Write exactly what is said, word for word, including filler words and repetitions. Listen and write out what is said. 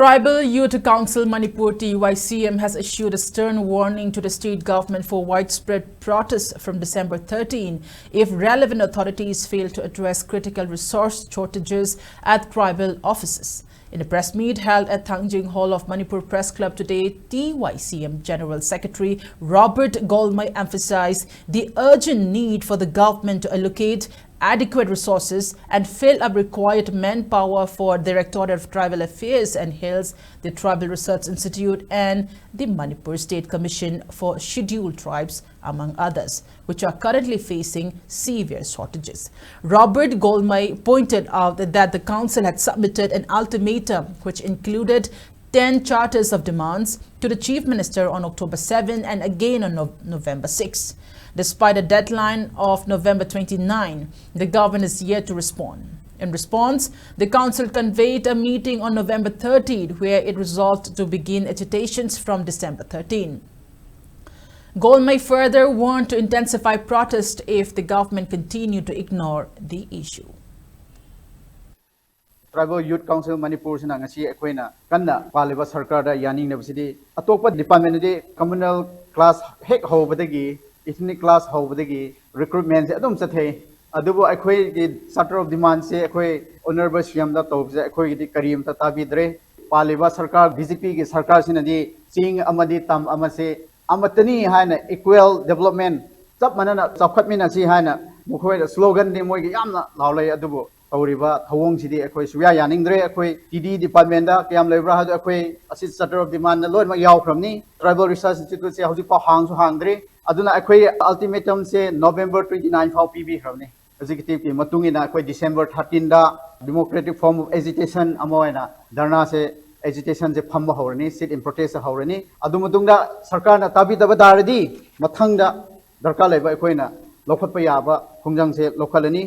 Tribal Youth Council Manipur, T Y C M, has issued a stern warning to the state government for widespread protests from December thirteen if relevant authorities fail to address critical resource shortages at tribal offices. In a press meet held at Thangjing Hall of Manipur Press Club today, T Y C M General Secretary Robert Golmai emphasized the urgent need for the government to allocate adequate resources and fill up required manpower for Directorate of Tribal Affairs and Hills, the Tribal Research Institute, and the Manipur State Commission for Scheduled Tribes, among others, which are currently facing severe shortages. Robert Golmai pointed out that the council had submitted an ultimatum which included ten charters of demands to the Chief Minister on October seven and again on Nov- November six. Despite a deadline of November twenty-nine, the government is yet to respond. In response, the council convened a meeting on November thirteenth, where it resolved to begin agitations from December thirteenth. Golmai further warned to intensify protest if the government continued to ignore the issue. Tribal Youth Council Manipur ꯁꯤꯅ ꯉꯁꯤ ꯑꯩꯈꯣꯏꯅ ꯀꯟꯅ ꯄꯥꯜꯂꯤꯕ ꯁꯔꯀꯥꯔꯗ ꯌꯥꯅꯤꯡꯗꯕꯁꯤꯗꯤ, ꯑꯇꯣꯞꯄ department ꯗꯗꯤ communal class ꯍꯦꯛ ꯍꯧꯕꯗꯒꯤ, ethnic class ꯍꯧꯕꯗꯒꯤ recruitment ꯁꯦ ꯑꯗꯨꯝ ꯆꯠꯊꯩ꯫ ꯑꯗꯨꯕꯨ ꯑꯩꯈꯣꯏꯒꯤ Charter of Demand ꯁꯦ ꯑꯩꯈꯣꯏ Honourable C M ꯗ ꯇꯧꯕꯁꯦ ꯑꯩꯈꯣꯏꯒꯤꯗꯤ ꯀꯔꯤꯝꯇ ꯇꯥꯕꯤꯗ꯭ꯔꯦ꯫ ꯄꯥꯜꯂꯤꯕ ꯁꯔꯀꯥꯔ, B J P ꯒꯤ ꯁꯔꯀꯥꯔꯁꯤꯅꯗꯤ ꯆꯤꯡ ꯑꯃꯗꯤ ꯇꯝ ꯑꯃꯁꯦ ꯑꯃꯠꯇꯅꯤ ꯍꯥꯏꯅ, equal development, ꯆꯞ ꯃꯥꯟꯅꯅ ꯆꯥꯎꯈꯠꯃꯤꯟꯅꯁꯤ ꯍꯥꯏꯅ ꯃꯈꯣꯏꯗ slogan ꯗꯤ ꯃꯣꯏꯒꯤ ꯌꯥꯝꯅ ꯂꯥꯎꯂꯩ꯫ ꯑꯗꯨꯕꯨ ꯇꯧꯔꯤꯕ ꯊꯧꯑꯣꯡꯁꯤꯗꯤ ꯑꯩꯈꯣꯏ ꯁꯨꯛꯌꯥ ꯌꯥꯅꯤꯡꯗ꯭ꯔꯦ꯫ ꯑꯩꯈꯣꯏ T D department ꯗ ꯀꯌꯥꯝ ꯂꯩꯕ꯭ꯔꯥ ꯍꯥꯏꯗꯣ ꯑꯩꯈꯣꯏ ꯑꯁꯤ Charter of Demand ꯗ ꯂꯣꯏꯅꯃꯛ ꯌꯥꯎꯈ꯭ꯔꯕꯅꯤ꯫ Tribal Research Institute ꯁꯦ ꯍꯧꯖꯤꯛꯐꯥꯎ ꯍꯥꯡꯁꯨ ꯍꯥꯡꯗ꯭ꯔꯤ꯫ ꯑꯗꯨꯅ ꯑꯩꯈꯣꯏ ultimatum ꯁꯦ November twenty nine ꯐꯥꯎ ꯄꯤꯕꯤꯈ꯭ꯔꯕꯅꯤ꯫ Executive ꯀꯤ ꯃꯇꯨꯡ ꯏꯟꯅ ꯑꯩꯈꯣꯏ December thirteen the democratic form of agitation ꯑꯃ ꯑꯣꯏꯅ ꯙꯔꯅꯥꯁꯦ, agitation ꯁꯦ ꯐꯝꯕ ꯍꯧꯔꯅꯤ, sit in protest ꯍꯧꯔꯅꯤ꯫ ꯑꯗꯨ ꯃꯇꯨꯡꯗ ꯁꯔꯀꯥꯔꯅ ꯇꯥꯕꯤꯗꯕ ꯇꯥꯔꯗꯤ ꯃꯊꯪꯗ ꯗꯔꯀꯥꯔ ꯂꯩꯕ ꯑꯩꯈꯣꯏꯅ ꯂꯧꯈꯠꯄ ꯌꯥꯕ ꯈꯣꯡꯖꯪꯁꯦ ꯂꯧꯈꯠꯂꯅꯤ꯫